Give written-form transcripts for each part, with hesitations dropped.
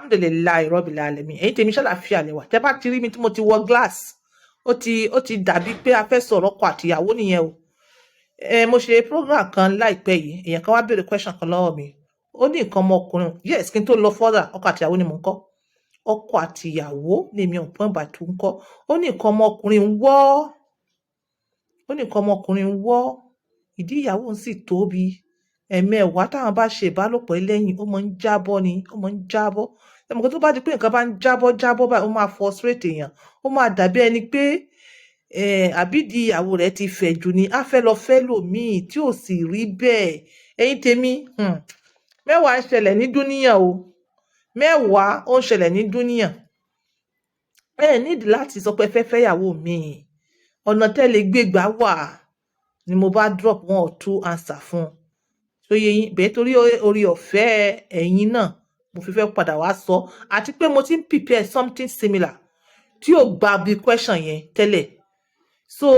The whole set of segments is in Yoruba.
Alhamdulillahi rabbil alamin. Ẹ̀yin tèmi, ṣàlàfíà lẹ́wà. Tẹ́ bá ti rí mi tí mo ti wọ glass, ó ti dàbí pé a fẹ́ sọ̀rọ̀ ọkọ àtìyàwó nìyẹn o. Ẹ mo ṣe program kan láìpẹ́ yìí, èèyàn kan wá béèrè question kan lọ́wọ́ mi. Ó ní nǹkan ọmọkùnrin, yes, kí n tó lọ further, ọkọ àtìyàwó ni mò ń kọ́. Ọkọ àtìyàwó ni mi ò pọ́n bá tó ń kọ́. Ó ní nǹkan ọmọkùnrin ń wọ́. Ó ní nǹkan ọmọkùnrin ń wọ́. Ìdí ìyàwó ń sì tóbi. Ẹ̀mẹwàá táwọn bá ṣe ìbálòpọ̀ lẹ́yìn, ó máa ń jábọ́ ni, ó máa ń jábọ́. Ẹ mọ̀ pé tó bá di pé nǹkan bá ń jábọ́ jábọ́ báyìí, ó máa frustrate èèyàn. Ó máa dàbí ẹni pé àbídìí ìyàwó rẹ̀ ti fẹ̀ jù ni, á fẹ́ lọ fẹ́ lòmíì tí ò sì rí bẹ́ẹ̀. Ẹ̀yin tèmi, mẹ́wàá ń ṣẹlẹ̀ ní dúníyàn o. Mẹ́wàá ó ń ṣẹlẹ̀ ní dúníyàn. Ẹ nídìí láti sọ pé ẹ fẹ́ fẹ́yàwó míì. Ọ̀nà tẹ́ lè gbé gbà wà ni mo bá drop one or two answer fún un. Tó yé yín bẹ́ẹ̀, torí orí ọ̀fẹ́ ẹ̀yin náà mo fi fẹ́ padà wá sọ, àti pé mo ti ń prepare something similar tí ò gba bí question yẹn tẹ́lẹ̀. So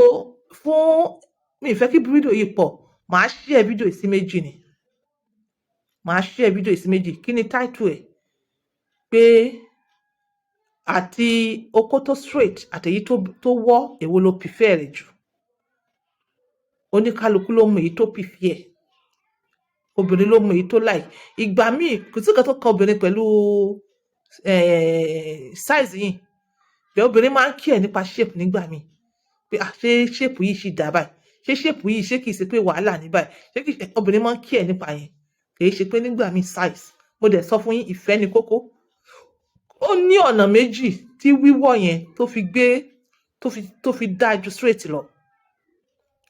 fún mi ì fẹ́ kí fídíò yìí pọ̀, màá share fídíò yìí sí méjì ni. Màá share fídíò yìí sí méjì. Kí ni title ẹ̀? Pé àti okó tó straight àti èyí tó wọ́, èwo lo prefer rẹ̀ jù? Oníkálukú ló mọ èyí tó prefer. Obìnrin ló mọ èyí tó like. Ìgbà míì, kò sí nǹkan tó kan obìnrin pẹ̀lú size yìí. Bẹ́ẹ̀ obìnrin máa ń care nípa shape nígbà míì. Pé ah, ṣé shape yìí ṣì dà báyìí? Ṣé shape yìí, ṣé kìí ṣe pé wàhálà ní báyìí? Ṣé kìí ṣe? Obìnrin máa ń care nípa yẹn. Kì í ṣe pé nígbà míì size. Mo dẹ̀ sọ fún yín, ìfẹ́ ni kókó. Ó ní ọ̀nà méjì tí wíwọ́ yẹn tó fi gbé tó fi dáa ju straight lọ.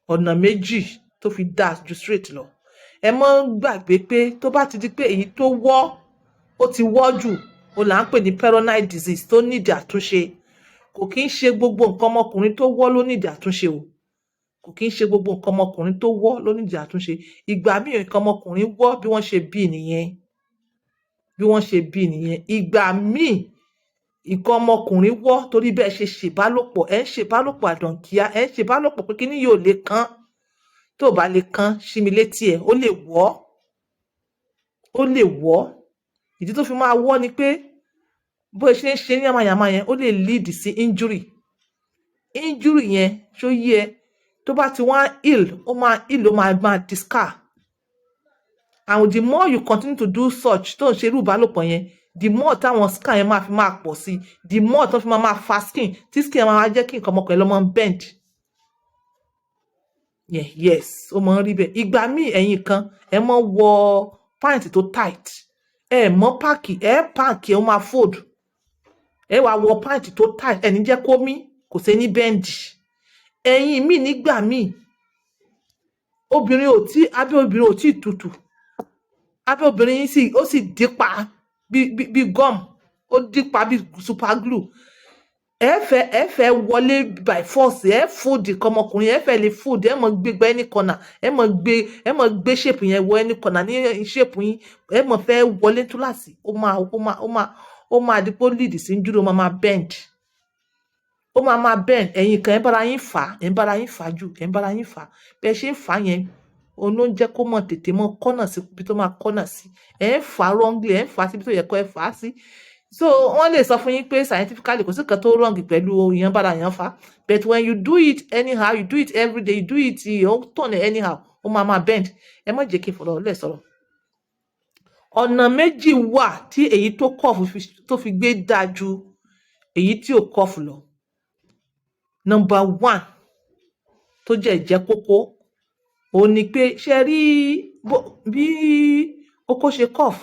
Ọ̀nà méjì tó fi dáa ju straight lọ. Ẹ mọ́ gbàgbé pé tó bá ti di pé èyí tó wọ́, ó ti wọ́ jù, ó là ń pè ní Peyronie's disease tó nídìí àtúnṣe. Kò kí ń ṣe gbogbo nǹkan ọmọkùnrin tó wọ́ ló nídìí àtúnṣe o. Kò kí ń ṣe gbogbo nǹkan ọmọkùnrin tó wọ́ ló nídìí àtúnṣe. Ìgbà míì, nǹkan ọmọkùnrin wọ́ bí wọ́n ṣe bí nìyẹn, bí wọ́n ṣe bí nìyẹn. Ìgbà míì, nǹkan ọmọkùnrin wọ́ torí bẹ́ẹ̀ ṣe ṣèbálòpọ̀. Ẹ̀ ń ṣèbálòpọ̀ àdànkíá, ẹ̀ ń ṣèbálòpọ̀ pé kíní yóò lè kán. Tó bá lè kán sí mi létí ẹ̀, ó lè wọ́, ó lè wọ́. Ìdí tó fi máa wọ́ ni pé bó ṣe ń ṣe ní yamayama yẹn, ó lè lead sí injury. Injury yẹn, ṣó yé ẹ, tó bá ti wá heal, ó máa heal, ó máa di scar. And the more you continue to do such, tó ń ṣe irú ìbálòpọ̀ yẹn, the more táwọn scar yẹn máa fi máa pọ̀ sí, the more tó fi máa fa skin, tí skin yẹn máa jẹ́ kí nǹkan ọmọkùnrin lọ́ máa bend. Yeah, yes, ó máa ń rí bẹ́ẹ̀. Ìgbà míì, ẹ̀yin kan, ẹ máa wọ pant tó tight, ẹ mọ́ pack, ẹ pack, ẹ ó máa fold. Ẹ wá wọ pant tó tight, ẹ ní jẹ́ kó mí, kò sí ní bend. Ẹ̀yin míì, nígbà míì, obìnrin ò tí, abẹ́ obìnrin ò tí tutù, abẹ́ obìnrin yín sì, ó sì dípa bí gum, ó dípa bí super glue. Ẹ fẹ́ wọlé by force, ẹ fold nǹkan ọmọkùnrin, ẹ fẹ́ lè fold, ẹ mọ gbégbá any corner, ẹ mọ gbé shape yẹn wọ any corner ní shape yín, ẹ mọ fẹ́ wọlé túláàsì. Ó máa di pé ó lead sí injury, ó máa bend, ó máa bend. Ẹ̀yin kan, ẹ bára yín fà á, ẹ ń bára yín fà á jù, ẹ ń bára yín fà á. Bí ẹ ṣe ń fà á yẹn, òun ló ń jẹ́ kó mọ̀ tètè mọ́ kọ́nà sí ibi tó máa kọ́nà sí. Ẹ ń fà á wrongly, ẹ ń fà á síbi tó yẹ kó ẹ fà á sí. So wọ́n lè sọ fún yín pé scientifically, kò sí nǹkan tó wrong pẹ̀lú ìyẹn bára yẹn fà, but when you do it anyhow, you do it every day, you do it, ó turn it anyhow, ó máa bend. Ẹ má jẹ́ kí n fọ̀rọ̀ lẹ̀ sọ̀rọ̀. Ọ̀nà méjì wà tí èyí tó curve tó fi gbé dáa ju èyí tí ò curve lọ. Number one tó jẹ́ ìjẹ́ kókó, òun ni pé, ṣe rí bí okó ṣe curve,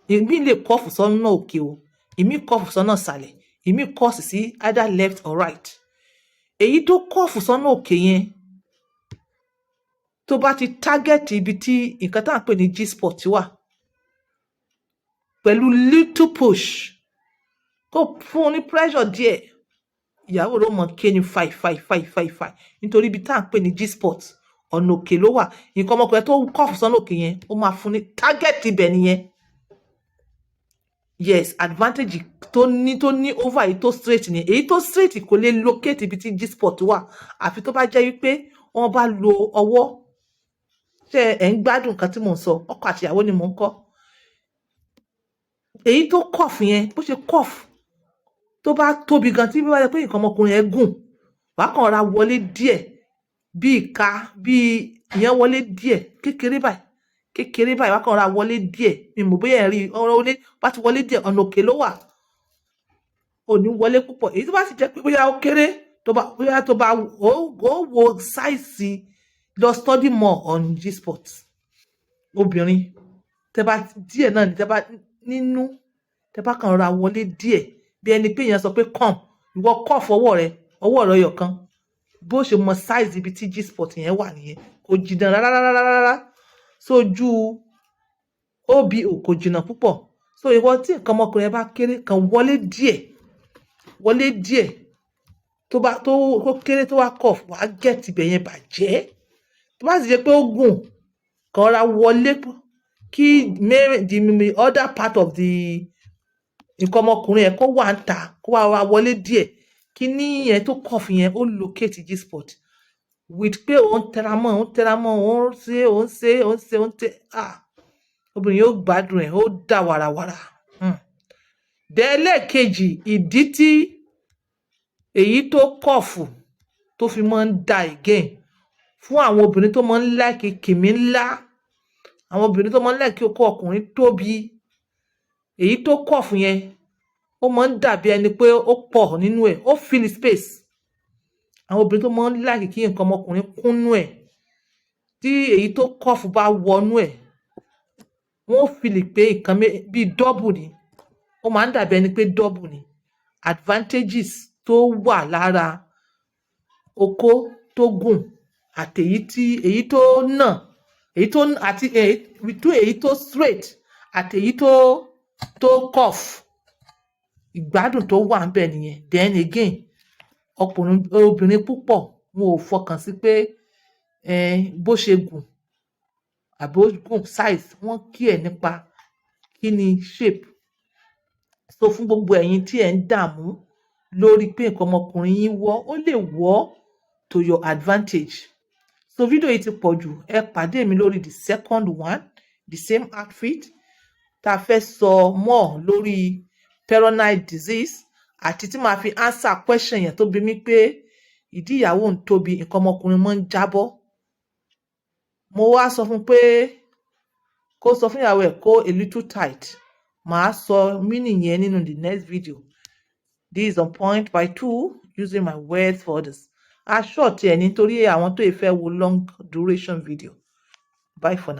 ìmí lè curve sọ́nà òkè o, ìmí curve sọ́nà ìsàlẹ̀, ìmí curve sí either left or right. Èyí tó curve sọ́nà òkè yẹn, tó bá ti target ibi tí nǹkan tá à ń pè ní G-spot wà, pẹ̀lú little push, kó fún un ní pressure díẹ̀, ìyàwó rẹ̀ ó mọ̀ ké ní five five five five five, nítorí ibi tá à ń pè ní G-spot, ọ̀nà òkè ló wà. Nǹkan ọmọkùnrin tó curve sọ́nà òkè yẹn, ó máa fún ní target ibẹ̀ nìyẹn. Yes, advantage tó ní over èyí tó straight ni. Èyí tó straight kò lè locate ibi tí G-spot wà, àfi tó bá jẹ́ wípé wọ́n bá lo ọwọ́. Ṣé ẹ̀ ń gbádùn nǹkan tí mò ń sọ? Ọkọ àti ìyàwó ni mò ń kọ́. Èyí tó curve yẹn, bó ṣe curve, tó bá tóbi gan, tí bá yẹ pé nǹkan ọmọkùnrin yẹn gùn, wàá kàn ra wọlé díẹ̀ bí ìka, bí ìyẹn wọlé díẹ̀ kékeré báyìí, kékeré báyìí, wàá kàn ra wọlé díẹ̀. Mi mọ̀ bóyá ẹ̀ rí ọ̀rọ̀ wọlé. Bá ti wọlé díẹ̀, ọ̀nà òkè ló wà, ò ní wọlé púpọ̀. Èyí tó bá sì jẹ́ pé bóyá ó kéré, tó bá bóyá tó bá ó wo size, lọ study more on G-spot. Obìnrin, tẹ́ bá díẹ̀ náà ni, tẹ́ bá nínú, tẹ́ bá kàn ra wọlé díẹ̀, bí ẹni pé èèyàn sọ pé, "Come," ìwọ kọ́ fọwọ́ rẹ, ọwọ́ rẹ ọyọ kan, bó ṣe mọ size ibi tí G-spot yẹn wà nìyẹn. Kò jìnnà rárá rárá rárá sójú obo, kò jìnnà púpọ̀. So ìwọ tí nǹkan ọmọkùnrin yẹn bá kéré, kàn wọlé díẹ̀, wọlé díẹ̀, tó bá tó ó kéré, tó wá curve, wàá get ibẹ̀ yẹn bàjẹ́. Tó bá sì jẹ́ pé ó gùn, kàn ra wọlé kí the other part of the nǹkan ọmọkùnrin yẹn kó wà ń ta, kó wá wá wọlé díẹ̀, kí ní yẹn tó curve yẹn ó locate G-spot with pé òun tẹra mọ́, òun tẹra mọ́, òun ṣe, òun ṣe, òun ṣe, òun tẹ. Ah, obìnrin yóò gbádùn ẹ̀, ó dà wàràwàrà. Dẹ́lẹ́ẹ̀kejì, ìdí tí èyí tó curve tó fi máa ń da again fún àwọn obìnrin tó máa ń like kìmí ńlá, àwọn obìnrin tó máa ń like okó ọkùnrin tóbi, èyí tó curve yẹn, ó máa ń dàbí ẹni pé ó pọ̀ nínú ẹ̀, ó fill space. Àwọn obìnrin tó máa ń like kí nǹkan ọmọkùnrin kúnnú ẹ̀, tí èyí tó curve bá wọnú ẹ̀, wọ́n ó feel pé nǹkan bíi double ni. Ó máa ń dàbí ẹni pé double ni. Advantages tó wà lára okó tó gùn àti èyí tí èyí tó nà, èyí tó àti between èyí tó straight àti èyí tó curve, ìgbádùn tó wà ńbẹ̀ nìyẹn. Then again, ọkùnrin, obìnrin púpọ̀, wọn ò fọkàn sí pé bó ṣe gùn àbí ó gùn size. Wọ́n care nípa kí ni shape. So fún gbogbo ẹ̀yin tí ẹ̀ ń dààmú lórí pé nǹkan ọmọkùnrin yín wọ́, ó lè wọ́ to your advantage. So fídíò yìí ti pọ̀ jù. Ẹ pàdé mi lórí the second one, the same outfit, tá a fẹ́ sọ more lórí Peyronie's disease, àti tí màá fi answer question yẹn tó bi mí pé ìdí ìyàwó ń tóbi, nǹkan ọmọkùnrin máa ń jábọ́. Mo wá sọ fún un pé kó sọ fún ìyàwó ẹ̀ kó a little tight. Màá sọ meaning yẹn nínú the next video. This is On Point by Two, using my words for others. A short ẹ̀ nítorí àwọn tó fẹ́ wo long duration video. Bye for now.